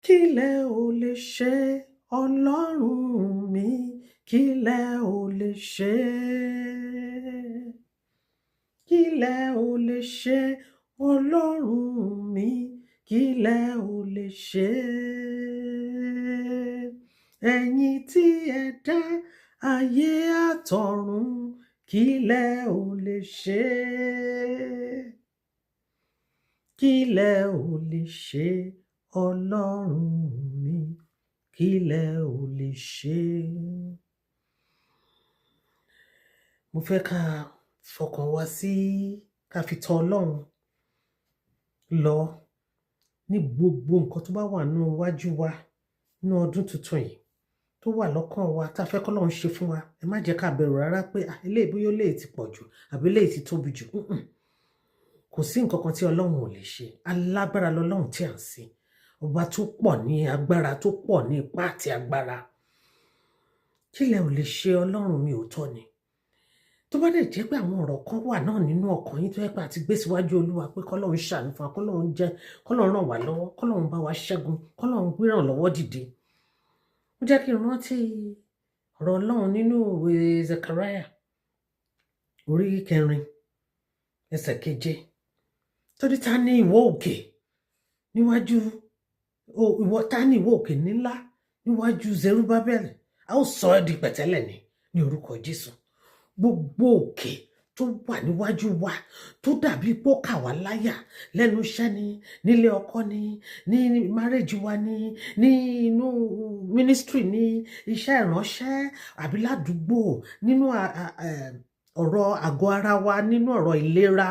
Kí lẹ ò lè ṣe, Ọlọ́run mi? Kí lẹ ò lè ṣe? Kí lẹ ò lè ṣe, Ọlọ́run mi? Kí lẹ ò lè ṣe? Ẹ̀yin tí ẹ dá ayé àtọ̀run, kí lẹ ò lè ṣe? Kí lẹ ò lè ṣe, Ọlọ́run mi? Kí lẹ ò lè ṣe? Mo fẹ́ ká fọkàn wa sí, ká fi tọ̀ Ọlọ́run lọ ní gbogbo nǹkan tó bá wà nínú iwájú wa nínú ọdún tuntun yìí, tó wà lọ́kàn wa, tá a fẹ́ kọ́lọ́run ṣe fún wa. Ẹ má jẹ́ ká bẹ̀rù rárá pé, "Ah, eléyìí, bóyá eléyìí ti pọ̀ jù àbí eléyìí ti tóbi jù." Kò sí nǹkan kan tí Ọlọ́run ò lè ṣe. Alágbára lọ́lọ́run tí à ń sìn, ọba tó pọ̀ ní agbára, tó pọ̀ ní ipá àti agbára. Kí lẹ ò lè ṣe, Ọlọ́run mi? Òótọ́ ni. Tó bá dẹ̀ jẹ́ pé àwọn ọ̀rọ̀ kan wà náà nínú ọkàn yín tó yẹ pé àti gbé síwájú Olúwa pé kọ́lọ́run ṣàánú fún wa, kọ́lọ́run jẹ́, kọ́lọ́run ràn wá lọ́wọ́, kọ́lọ́run bá wa ṣẹ́gun, kọ́lọ́run gbéràn lọ́wọ́ dìde, ó jẹ́ kí n rántí ọ̀rọ̀ Ọlọ́run nínú ìwé Zechariah orí 4, ẹsẹ̀ 7, torí ta ní ìwọ òkè níwájú ìwọ, ta ní ìwọ òkè ńlá níwájú Zerubbabel? A ó sọ ẹ́ di pẹ̀tẹ́lẹ̀ ní orúkọ Jésù. Gbogbo òkè tó wà níwájú wa, tó dàbí pé ó kà wá láyà lẹ́nu iṣẹ́ ni, nílé ọkọ ni, ní marriage wa ni, ní inú ministry ní iṣẹ́ ìránṣẹ́, àbí ládùúgbò, nínú ọ̀rọ̀ àgọ́ ara wa, nínú ọ̀rọ̀ ìlera,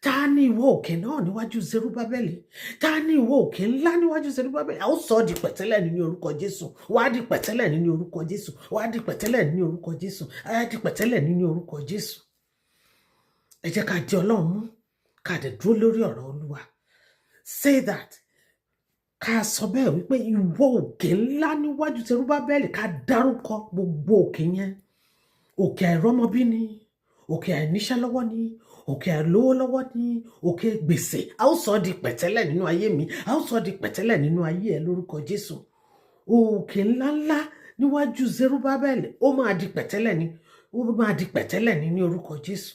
ta ní ìwọ òkè náà níwájú Zerubabeli? Ta ní ìwọ òkè ńlá níwájú Zerubabeli? A ó sọ ọ́ di pẹ̀tẹ́lẹ̀ nínú orúkọ Jésù. Wàá di pẹ̀tẹ́lẹ̀ nínú orúkọ Jésù. Wàá di pẹ̀tẹ́lẹ̀ nínú orúkọ Jésù. Á di pẹ̀tẹ́lẹ̀ nínú orúkọ Jésù. Ẹ jẹ́ ká di Ọlọ́run mú, ká dẹ̀ dúró lórí ọ̀rọ̀ Olúwa. Say that, ká sọ bẹ́ẹ̀ wípé ìwọ òkè ńlá níwájú Zerubabeli. Ká dárúkọ gbogbo òkè yẹn: òkè àìrọ́mọbí ni, òkè àìníṣẹ́ lọ́wọ́ ni, òkè àìlówó lọ́wọ́ ni, òkè gbèsè. A ó sọ di pẹ̀tẹ́lẹ̀ nínú ayé mi, a ó sọ di pẹ̀tẹ́lẹ̀ nínú ayé ẹ lórúkọ Jésù. Òkè ńláńlá níwájú Zerubabel, ó máa di pẹ̀tẹ́lẹ̀ ni, ó máa di pẹ̀tẹ́lẹ̀ ní orúkọ Jésù.